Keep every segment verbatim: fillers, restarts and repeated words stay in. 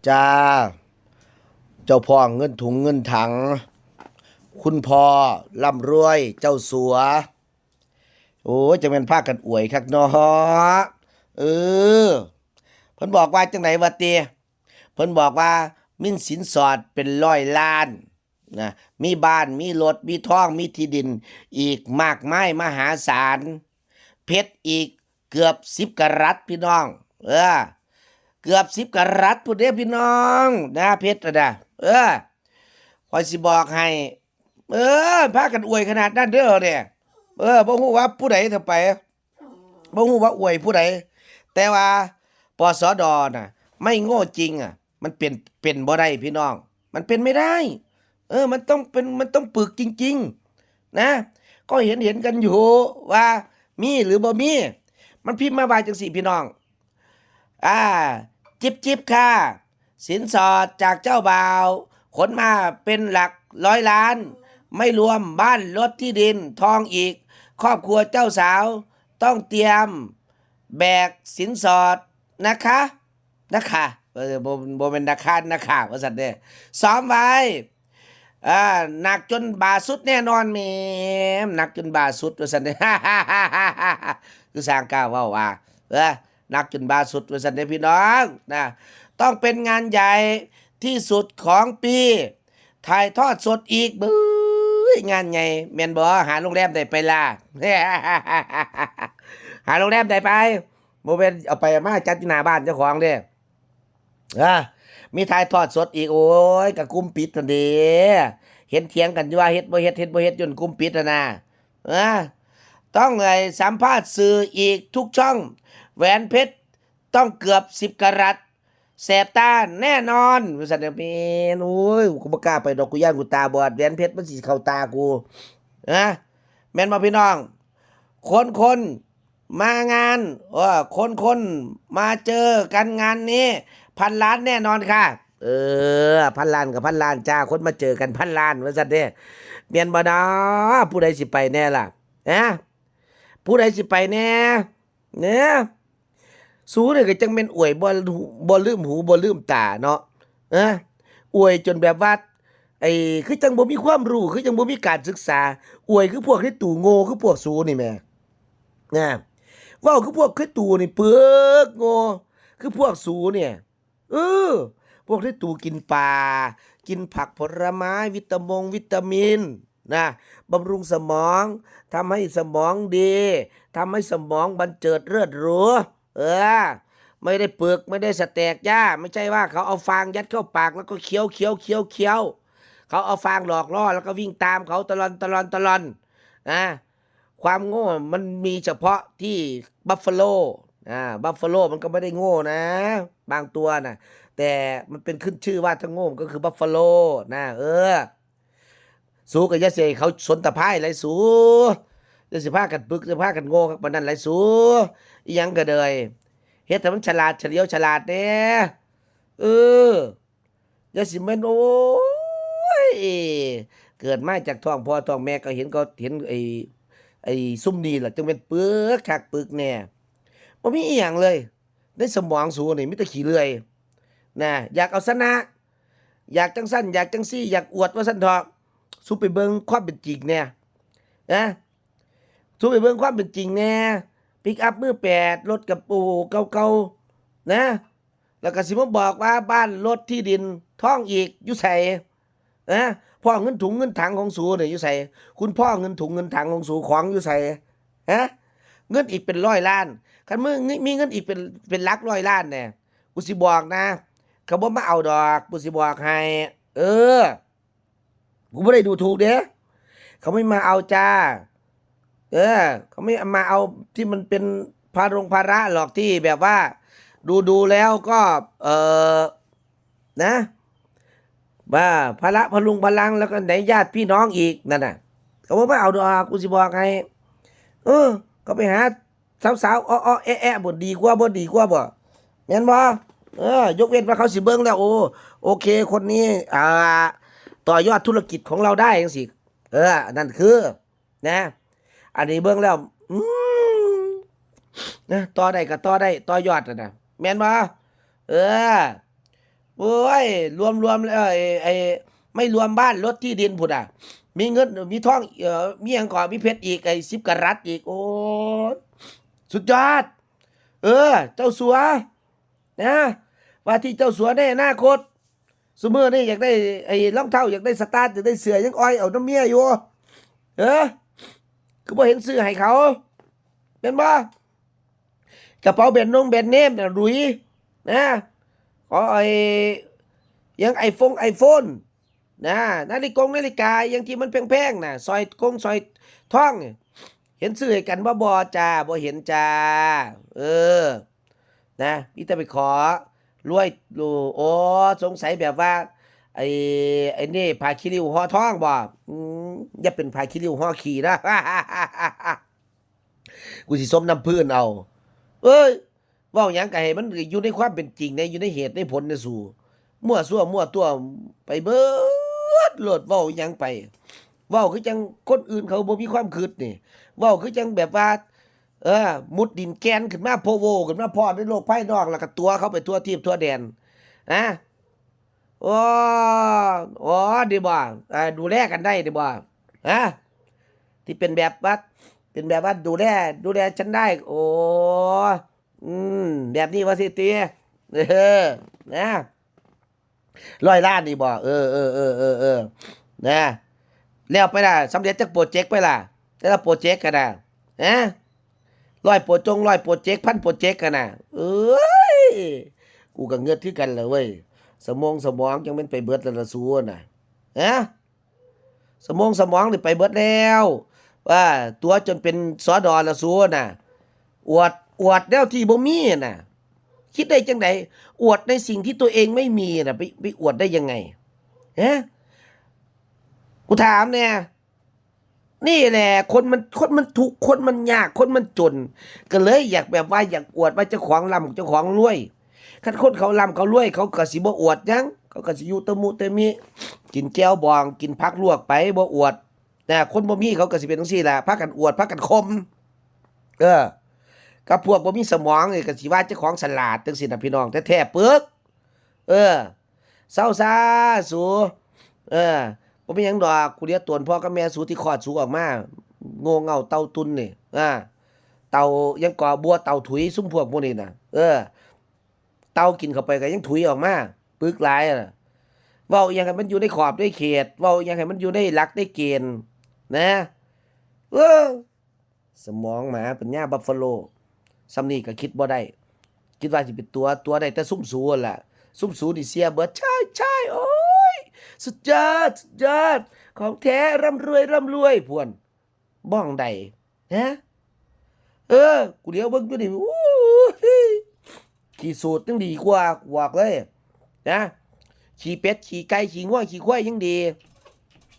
จ้า เจ้าพ่อเงินถุงเงินถัง คุณพ่อร่ำรวยเจ้าสัว โอ้ย จังแม่นพากันอวยคักเนาะ เออ เพิ่นบอกว่าจังไดวะติ เพิ่นบอกว่ามีสินสอดเป็นร้อยล้านนะ มีบ้าน มีรถ มีทอง มีที่ดิน อีกมากมายมหาศาล เพชรอีกเกือบสิบกะรัตพี่น้อง เออ เกือบสิบกะรัตพุ้นเด้พี่น้องนะ เพชรน่ะนะ เออ ข้อยสิบอกให้ เออ พากันอวยขนาดนั้นเด้อเนี่ย เออ บ่ฮู้ว่าผู้ใดเถาะไป บ่ฮู้ว่าอวยผู้ใด แต่ว่า ปสด น่ะ ไม่โง่จริงอะ มันเป็น เป็นบ่ได้พี่น้อง มันเป็นไม่ได้ เออ มันต้องเป็น มันต้องปึกจริงๆ นะ ก็เห็น เห็นกันอยู่ว่ามีหรือบ่มี มันพิมพ์มาว่าจังซี่พี่น้อง อ่า จิบจิบค่ะ สินสอดจากเจ้าบ่าว ขนมาเป็นหลักร้อยล้าน ไม่รวมบ้านรถที่ดินทองอีก ครอบครัวเจ้าสาว ต้องเตรียมแบกสินสอดนะคะ นะคะ เออ บ่ บ่แม่นนะคะ นะคะ ว่าซั่นเด้ ซ้อมไว้ อ่า หนักจนบ่าสุดแน่นอน แหม หนักจนบ่าสุด ว่าซั่นเด้ คือสร้างกล้าเว้าว่า เออ หนักจนบ่าสุด ว่าซั่นเด้พี่น้อง นะ ต้องเป็นงานใหญ่ที่สุดของปี ถ่ายทอดสดอีก เบ้ย งานใหญ่ แม่นบ่ หาโรงแรมได้ไปล่ะ หาโรงแรมได้ไป บ่แม่นเอาไปเอามาจัดอยู่หน้าบ้านเจ้าของเด้ อ่ะ มีถ่ายทอดสดอีก โอ้ย กะกลุ่มปิดนั่นเด้ เห็นเถียงกันอยู่ว่าเฮ็ดบ่เฮ็ด เฮ็ดบ่เฮ็ด อยู่กลุ่มปิดน่ะนะ อ่ะ ต้องไอ้สัมภาษณ์สื่ออีกทุกช่อง แหวนเพชรต้องเกือบสิบกะรัต แสบตาแน่นอน ว่าซั่นเด้อ แม่น โอ้ย กูบ่กล้าไปดอก กูย้านกูตาบอด แหวนเพชรมันสิเข้าตากู นะ แม่นบ่พี่น้อง คนคนๆ มางาน เออ คนคนๆ มาเจอกันงานนี้ พันล้านแน่นอนค่ะ เออ พันล้านกับพันล้านจ้า คนมาเจอกันพันล้าน ว่าซั่นเด้ แม่นบ่น้อ ผู้ใดสิไปแน่ล่ะ ฮะ ผู้ใดสิไปแน่ เนี่ย สูนี่ก็จังแม่นอวยบ่ บ่ลืมหูบ่ลืมตาเนาะ เออ อวยจนแบบว่า ไอ้ คือจังบ่มีความรู้ คือจังบ่มีการศึกษา อวยคือพวกที่ตู่โง่ คือพวกสูนี่แหม นะ เว้าคือพวกคือตู่นี่เปลือกโง่ คือพวกสูเนี่ย เออ พวกที่ตู่กินปลา กินผักผลไม้ วิตามงวิตามิน นะ บำรุงสมอง ทำให้สมองดี ทำให้สมองบันเจิดเลิศหรู เออ ไม่ได้ปึก ไม่ได้สแตกจ้า ไม่ใช่ว่าเขาเอาฟางยัดเข้าปากแล้วก็เคี้ยว เคี้ยว เคี้ยว เคี้ยว เขาเอาฟางหลอกล่อแล้วก็วิ่งตามเขาตะลอน ตะลอน ตะลอน นะ ความโง่มันมีเฉพาะที่บัฟฟาโล อ่า บัฟฟาโลมันก็ไม่ได้โง่นะ บางตัวนะ แต่มันเป็นขึ้นชื่อว่าถ้าโง่มันก็คือบัฟฟาโลนะ เออ สูก็อย่าสิให้เขาสนตะไพร่หลายสู อย่าสิพากันปึก อย่าพากันโง่คักปานนั้นหลายสู อิหยังก็เลย เฮ็ดให้มันฉลาดเฉลียวฉลาดแหน่ เออ อย่าสิแม่น โอ้ย เกิดมาจากท้องพ่อท้องแม่ก็เห็น ก็เห็นไอ้ ไอ้ซุมนี่ล่ะ จังเป็นปึกคักปึกแหน่ บ่มีอีหยังเลย ในสมองสูนี่มีแต่ขี้เลื่อย นะ อยากเอาชนะ อยากจังซั่น อยากจังซี่ อยากอวดว่าซั่นเถาะ สูไปเบิ่งความเป็นจริงแหน่ นะ สูไปเบิ่งความเป็นจริงแหน่ ปิกอัพมือแปด รถกะโปรงเก่าๆ นะ แล้วก็สิมาบอกว่าบ้านรถที่ดินทองอีกอยู่ไส นะ พ่อเงินถุงเงินถังของสูเนี่ยอยู่ไส คุณพ่อเงินถุงเงินถังของสู ของอยู่ไส ฮะ เงินอีกเป็นร้อยล้าน คันมึงมีเงินอีกเป็น เป็นหลักร้อยล้านเนี่ย กูสิบอกนะ เขาบ่มาเอาดอก กูสิบอกให้ เออ กูบ่ได้ดูถูกเด้ เขาไม่มาเอาจ้า เออ เขาไม่มาเอาที่มันเป็นภารงภาระหรอก ที่แบบว่า ดูดูแล้วก็ เออ นะ ว่าภาระพลุงพลัง แล้วก็ไหนญาติพี่น้องอีกนั่นน่ะ เขาบ่มาเอาดอก กูสิบอกให้ เออ เขาไปหาสาวๆ อ้อๆ แอะๆ บ่ดีกว่าบ่ ดีกว่าบ่ แม่นบ่ เออ ยกเว้นว่าเขาสิเบิ่งแล้ว โอ้ โอเค คนนี้ อ่า ต่อยอดธุรกิจของเราได้จังซี่ เออ นั่นคือ นะ อันนี้เบิ่งแล้ว อืม นะ ต่อได้ก็ต่อได้ ต่อยอดน่ะนะ แม่นบ่ เออ โอ้ย รวมๆแล้ว ไอ้ ไอ้ ไม่รวมบ้านรถที่ดินพุ้นน่ะ มีเงิน มีทอง เอ่อ มีหยังก่อ มีเพชรอีก ไอ้ สิบกะรัตอีก โอ้ย สุดยอด เออ เจ้าสัว นะ ว่าที่เจ้าสัวในอนาคต ซุมื้อนี้อยากได้ไอ้รองเท้า อยากได้สตาร์ท อยากได้เสื้อ ยังอ่อยเอานำเมียอยู่ เออ คือบ่เห็นซื้อให้เขา แม่นบ่ กระเป๋าแบรนด์นงแบรนด์เนมน่ะ หลุยส์ นะ ขอไอ้ ยังไอโฟน ไอโฟน นะ นาฬิกงนาฬิกา ยังที่มันแพงๆน่ะ สร้อยกงสร้อยทอง เห็นซื้อให้กันบ่ บ่จ้า บ่เห็นจ้า เออ นะ มีแต่ไปขอรวย โอ้ โอ้ สงสัยแบบว่า ไอ้ ไอ้นี่ ผ้าขี้ริ้วห่อทองบ่ อืม อย่าเป็นผ้าขี้ริ้วห่อขี้นะ กูสิซมน้ำพื้นเอา เอ้ย เว้าหยังก็ให้มันอยู่ในความเป็นจริงแหน่ อยู่ในเหตุในผลแหน่สู มั่วซั่วมั่วตัวไปเบิดโลด เว้าหยังไป เว้าคือจั่งคนอื่นเขาบ่มีความคิดนี่ เว้าคือจั่งแบบว่า เออ มุดดินแก่นขึ้นมา โผล่ขึ้นมาพ้อในโลกภายนอก แล้วก็ตั๋วเขาไปทั่วทีปทั่วแดน นะ โอ้ โอ้ ดีบ่ อ่า ดูแลกันได้ดีบ่ ฮะ ที่เป็นแบบว่า เป็นแบบว่าดูแล ดูแลฉันได้ โอ้ อืม แบบนี้ว่าสิติ เออ นะ ร้อยล้านนี่บ่ เออ เออ เออ เออ เออ นะ แล้วไปล่ะ สำเร็จจักโปรเจกต์ไปล่ะ แต่ละโปรเจกต์กันนะ ฮะ ร้อยโปรจง ร้อยโปรเจกต์ พันโปรเจกต์กันนะ เอ้ย กูก็เงือดคือกันแหละเว้ย สมองสมองจั่งแม่นไปเบิดแล้วละสูน่ะ ฮะ สมองสมองนี่ไปเบิดแล้ว ว่าตั๋วจนเป็นสอดอละสูน่ะ อวด อวดแนวที่บ่มีน่ะ คิดได้จั่งใด อวดในสิ่งที่ตัวเองไม่มีน่ะ ไป ไปอวดได้ยังไง ฮะ กูถามแหน่ นี่แหละ คนมัน คนมันทุกข์ คนมันยาก คนมันจน ก็เลยอยากแบบว่าอยากอวดว่าเจ้าของร่ำเจ้าของรวย คันคนเขาร่ำเขารวย เขาก็สิบ่อวดหยัง เขาก็สิอยู่ตะมุตะมิ กินแจ่วบอง กินผักลวกไป บ่อวด นะ คนบ่มีเขาก็สิเป็นจั่งซี้ล่ะ พากันอวด พากันข่ม เออ กับพวกบ่มีสมองนี่ก็สิว่าเจ้าของฉลาดจั่งซี้น่ะพี่น้อง แท้ๆ ปึก เออ เซาซาสู เออ บ่มีหยังดอก กูเหลือตนพ่อกับแม่สูที่คลอดสูออกมา โง่เง่าเต่าตุ่นนี่ อ่า เต่าหยังก่อ บัวเต่าถุย ซุมพวกหมู่นี่น่ะ เออ เต่ากินเข้าไปก็ยังถุยออกมา ปึกหลายอะ เว้าอิหยังให้มันอยู่ในขอบในเขต เว้าอิหยังให้มันอยู่ในหลักในเกณฑ์ นะ เออ สมองหมา ปัญญาบัฟฟาโล ส่ำนี้ก็คิดบ่ได้ คิดว่าสิเป็นตั๋ว ตั๋วได้แต่ซุมสูนั่นล่ะ ซุมสูนี่เสียเบิด ใช่ ใช่ โอ้ย สุดยอด สุดยอด ของแท้ ร่ำรวย ร่ำรวย พวน บ้องใด ฮะ เออ กูเหลียวเบิ่งอยู่นี่ อู้หู้ ขี้สูดยังดีกว่า กูบอกเลย นะ ขี้เป็ด ขี้ไก่ ขี้งัว ขี้ควายยังดี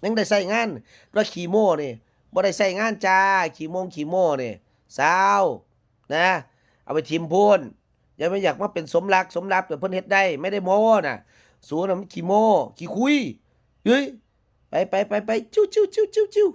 ยังได้ใช้งาน แล้วขี้โม้นี่ บ่ได้ใช้งานจ้า ขี้โม้งขี้โม้นี่ เซา นะ เอาไปถิ่มพู้น อย่าไปอยากมาเป็นสมรักสมรับ แต่เพิ่นเฮ็ดได้ ไม่ได้โม้น่ะ สูน่ะมันขี้โม้ ขี้คุย เฮ้ย ไป ไป ไป ไป จิ้ว จิ้ว จิ้ว จิ้ว จิ้ว